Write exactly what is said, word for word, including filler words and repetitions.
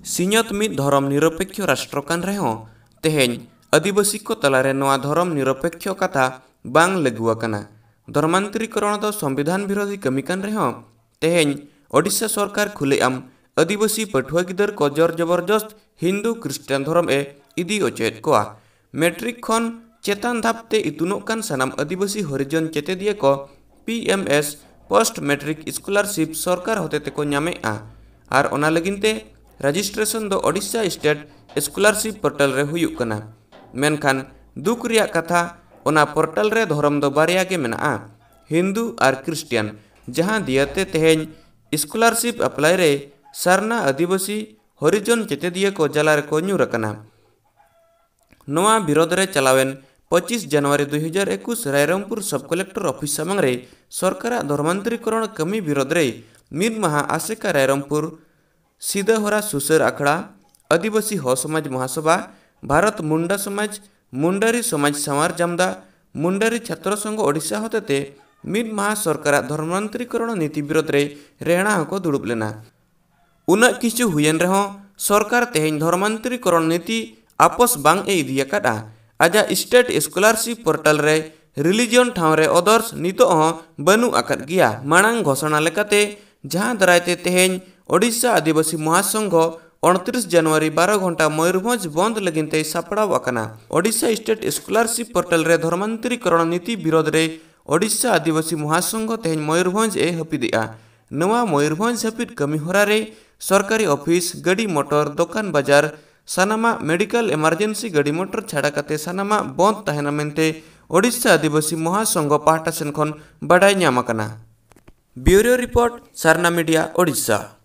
ᱥᱤᱧᱚᱛ ᱢᱤᱫ ᱫᱷᱚᱨᱚᱢ ᱱᱤᱨᱚᱯᱮᱠᱠᱷᱚ ᱨᱟᱥᱴᱨᱚ ᱠᱟᱱ ᱨᱮᱦᱚᱸ, ᱛᱮᱦᱮᱧ ᱟᱹᱫᱤᱵᱟᱹᱥᱤ ᱠᱚ ᱛᱟᱞᱟᱨᱮ ᱱᱚᱣᱟ ᱫᱷᱚᱨᱚᱢ ᱱᱤᱨᱚᱯᱮᱠᱠᱷᱚ ᱠᱟᱛᱷᱟ ᱵᱟᱝ ᱞᱟᱹᱜᱩ ᱟᱠᱟᱱᱟ᱾ ᱫᱷᱚᱨᱢᱟᱱᱛᱨᱤᱠᱚᱨᱚᱬ ᱫᱚ ᱥᱚᱝᱵᱤᱫᱷᱟᱱ ᱵᱤᱨᱳᱫᱷᱤ ᱠᱟᱹᱢᱤ ᱠᱟᱱ ᱨᱮᱦᱚᱸ, ᱛᱮᱦᱮᱧ ᱳᱰᱤᱥᱟ ᱥᱚᱨᱠᱟᱨ ᱠᱷᱩᱞᱟᱹᱭᱟᱢ ᱟᱹᱫᱤᱵᱟᱹᱥᱤ ᱯᱟᱹᱴᱷᱩᱣᱟᱹ ᱜᱤᱫᱟᱹᱨ ᱠᱚ ᱡᱚᱨ ᱡᱚᱵᱚᱨᱡᱚᱥᱛ ᱦᱤᱱᱫᱩ ᱠᱨᱤᱥᱴᱤᱭᱟᱱ ᱫᱷᱚᱨᱚᱢ ᱮ ᱤᱫᱤ ᱚᱪᱚᱭᱮᱫ ᱠᱚᱣᱟ᱾ ᱢᱮᱴᱨᱤᱠ ᱠᱷᱚᱱ ᱪᱮᱛᱟᱱ ᱫᱷᱟᱯ ᱛᱮ ᱤᱛᱩᱱᱚᱜ ᱠᱟᱱ ᱥᱟᱱᱟᱢ ᱟᱹᱫᱤᱵᱟᱹᱥᱤ ᱦᱚᱨᱤᱡᱚᱱ ᱪᱮᱛᱮᱫᱤᱭᱟᱹ ᱠᱚ P M S post matric scholarship ᱥᱚᱨᱠᱟᱨ ᱦᱚᱛᱮ ᱛᱮᱠᱚ ᱧᱟᱢᱮᱫᱼᱟ᱾ ᱟᱨ ᱚᱱᱟ ᱞᱟᱹᱜᱤᱫ ᱛᱮ ᱨᱮᱡᱤᱥᱴᱨᱮᱥᱚᱱ ᱫᱚ ᱳᱰᱤᱥᱟ ᱥᱴᱮᱴ ᱥᱠᱚᱞᱟᱨᱥᱤᱯ ᱯᱳᱨᱴᱟᱞ ᱨᱮ ᱦᱩᱭᱩᱜ ᱠᱟᱱᱟ᱾ ᱢᱮᱱᱠᱷᱟᱱ ᱫᱩᱠ ᱨᱮᱭᱟᱜ ᱠᱟᱛᱷᱟ, ᱚᱱᱟ ᱯᱳᱨᱴᱟᱞ ᱨᱮ ᱫᱷᱚᱨᱚᱢ ᱫᱚ ᱵᱟᱨᱭᱟ ᱜᱮ ᱢᱮᱱᱟᱜᱼᱟ, ᱦᱤᱱᱫᱩ ᱟᱨ ᱠᱨᱤᱥᱴᱤᱭᱟᱱ, ᱡᱟᱦᱟᱸ ᱫᱤᱭᱟᱹᱛᱮ ᱛᱮᱦᱮᱧ ᱥᱠᱚᱞᱟᱨᱥᱤᱯ ᱟᱯᱞᱟᱭ ᱨᱮ ᱥᱟᱨᱱᱟ ᱟᱹᱫᱤᱵᱟᱹᱥᱤ ᱦᱚᱨᱤᱡᱚᱱ ᱪᱮᱛᱮᱫᱤᱭᱟᱹ ᱠᱚ ᱡᱟᱞᱟ ᱨᱮᱠᱚ ᱧᱩᱨ ᱟᱠᱟᱱᱟ᱾ ᱱᱚᱣᱟ ᱵᱤᱨᱳᱫᱷ ᱨᱮ ᱪᱟᱞᱟᱣᱮᱱ ᱯᱚᱸᱪᱤᱥ ᱡᱟᱱᱩᱣᱟᱨᱤ ᱫᱩ ᱦᱟᱡᱟᱨ ᱮᱠᱩᱥ ᱨᱟᱭᱨᱚᱝᱯᱩᱨ ᱥᱟᱵ ᱠᱚᱞᱮᱠᱴᱚᱨ ᱚᱯᱷᱤᱥ ᱥᱟᱢᱟᱝ ᱨᱮ ᱥᱚᱨᱠᱟᱨᱟᱜ ᱫᱷᱚᱨᱢᱟᱱᱛᱨᱤᱠᱚᱨᱚᱬ ᱠᱟᱹᱢᱤ ᱵᱤᱨᱳᱫᱷ ᱨᱮ ᱢᱤᱫ ᱢᱟᱦᱟ ᱟᱥᱮᱠᱟ ᱨᱟᱭᱨᱚᱝᱯᱩᱨ ᱥᱤᱫᱟᱹ ᱦᱚᱨᱟ ᱥᱩᱥᱟᱹᱨ ᱟᱠᱷᱲᱟ, ᱟᱹᱫᱤᱵᱟᱹᱥᱤ ᱦᱚ ᱥᱚᱢᱟᱡᱽ ᱢᱚᱦᱟᱥᱚᱵᱷᱟ, ᱵᱷᱟᱨᱚᱛ ᱢᱩᱱᱰᱟ ᱥᱚᱢᱟᱡᱽ, ᱢᱩᱱᱰᱟᱨᱤ ᱥᱚᱢᱟᱡᱽ ᱥᱟᱶᱟᱨ ᱡᱟᱢᱫᱟ, ᱢᱩᱱᱰᱟᱨᱤ ᱪᱷᱟᱛᱨᱚ ᱥᱚᱝᱜᱷᱚ ᱳᱰᱤᱥᱟ ᱦᱚᱛᱮᱛᱮ ᱢᱤᱫ ᱢᱟᱦᱟ ᱥᱚᱨᱠᱟᱨᱟᱜ ᱫᱷᱚᱨᱢᱟᱱᱛᱨᱤᱠᱚᱨᱚᱬ ᱱᱤᱛᱤ ᱵᱤᱨᱳᱫᱷ ᱨᱮ ᱨᱮᱦᱲᱟ ᱦᱚᱸᱠᱚ ᱫᱩᱲᱩᱵ ᱞᱮᱱᱟ᱾ ᱩᱱᱟᱹᱜ ᱠᱤᱪᱷᱩ ᱦᱩᱭᱮᱱ ᱨᱮᱦᱚᱸ, ᱥᱚᱨᱠᱟᱨ ᱛᱮᱦᱮᱧ ᱫᱷᱚᱨᱢᱟᱱᱛᱨᱤᱠᱚᱨᱚᱬ ᱱᱤᱛᱤ ᱟᱯᱚᱥ ᱵᱟᱝ ᱮ ᱤᱫᱤ ᱟᱠᱟᱫᱼᱟ᱾ ᱟᱡᱟᱜ ᱥᱴᱮᱴ ᱥᱠᱚᱞᱟᱨᱥᱤᱯ ᱯᱳᱨᱴᱟᱞ ᱨᱮ ᱨᱤᱞᱤᱡᱤᱭᱚᱱ ᱴᱷᱟᱶ ᱨᱮ ᱚᱫᱚᱨᱥ ᱱᱤᱛᱚᱜ ᱦᱚᱸ ᱵᱟᱹᱱᱩᱜ ᱟᱠᱟᱫ ᱜᱮᱭᱟ᱾ ᱢᱟᱲᱟᱝ ᱜᱷᱳᱥᱚᱱᱟ ᱞᱮᱠᱟᱛᱮ, ᱡᱟᱦᱟᱸ ᱫᱟᱨᱟᱭ ᱛᱮ ᱛᱮᱦᱮᱧ ᱳᱰᱤᱥᱟ ᱟᱹᱫᱤᱵᱟᱹᱥᱤ ᱢᱚᱦᱟᱥᱚᱝᱜᱷᱚ ᱩᱱᱛᱨᱤᱥ ᱡᱟᱱᱩᱣᱟᱨᱤ ᱵᱟᱨᱚ ᱜᱷᱚᱱᱴᱟ ᱢᱚᱭᱩᱨᱵᱷᱚᱸᱡᱽ ᱵᱚᱱᱫ ᱞᱟᱹᱜᱤᱫ ᱛᱮᱭ ᱥᱟᱯᱲᱟᱣ ᱟᱠᱟᱱᱟ᱾ ᱳᱰᱤᱥᱟ ᱥᱴᱮᱴ ᱥᱠᱚᱞᱟᱨᱥᱤᱯ ᱯᱳᱨᱴᱟᱞ ᱨᱮ ᱫᱷᱚᱨᱢᱟᱱᱛᱨᱤᱠᱚᱨᱚᱬ ᱱᱤᱛᱤ ᱵᱤᱨᱳᱫᱷ ᱨᱮ ᱳᱰᱤᱥᱟ ᱟᱹᱫᱤᱵᱟᱹᱥᱤ ᱢᱚᱦᱟᱥᱚᱝᱜᱷᱚ ᱛᱮᱦᱮᱧ ᱢᱚᱭᱩᱨᱵᱷᱚᱸᱡᱽ ᱮ ᱦᱟᱹᱯᱤᱫᱮᱜᱼᱟ᱾ ᱱᱚᱣᱟ ᱢᱚᱭᱩᱨᱵᱷᱚᱸᱡᱽ ᱦᱟᱹᱯᱤᱫ ᱠᱟᱹᱢᱤ ᱦᱚᱨᱟ ᱨᱮ ᱥᱚᱨᱠᱟᱨᱤ ᱚᱯᱷᱤᱥ, ᱜᱟᱹᱰᱤ ᱢᱚᱴᱚᱨ, ᱫᱚᱠᱟᱱ ᱵᱟᱡᱟᱨ, ᱥᱟᱱᱟᱢᱟᱜ ᱢᱮᱰᱤᱠᱟᱞ ᱮᱢᱟᱨᱡᱮᱱᱥᱤ ᱜᱟᱹᱰᱤ ᱢᱚᱴᱚᱨ ᱪᱷᱟᱰᱟ ᱠᱟᱛᱮ ᱥᱟᱱᱟᱢᱟᱜ ᱵᱚᱱᱫ ᱛᱟᱦᱮᱱᱟ ᱢᱮᱱᱛᱮ ᱳᱰᱤᱥᱟ ᱟᱹᱫᱤᱵᱟᱹᱥᱤ ᱢᱚᱦᱟᱥᱚᱝᱜᱷᱚ ᱯᱟᱦᱴᱟ ᱥᱮᱱ ᱠᱷᱚᱱ ᱵᱟᱰᱟᱭ ᱧᱟᱢ ᱟᱠᱟᱱᱟ᱾ ᱵᱤᱭᱩᱨᱳ ᱨᱤᱯᱳᱨᱴ, ᱥᱟᱨᱱᱟ ᱢᱤᱰᱤᱭᱟ, ᱳᱰᱤᱥᱟ᱾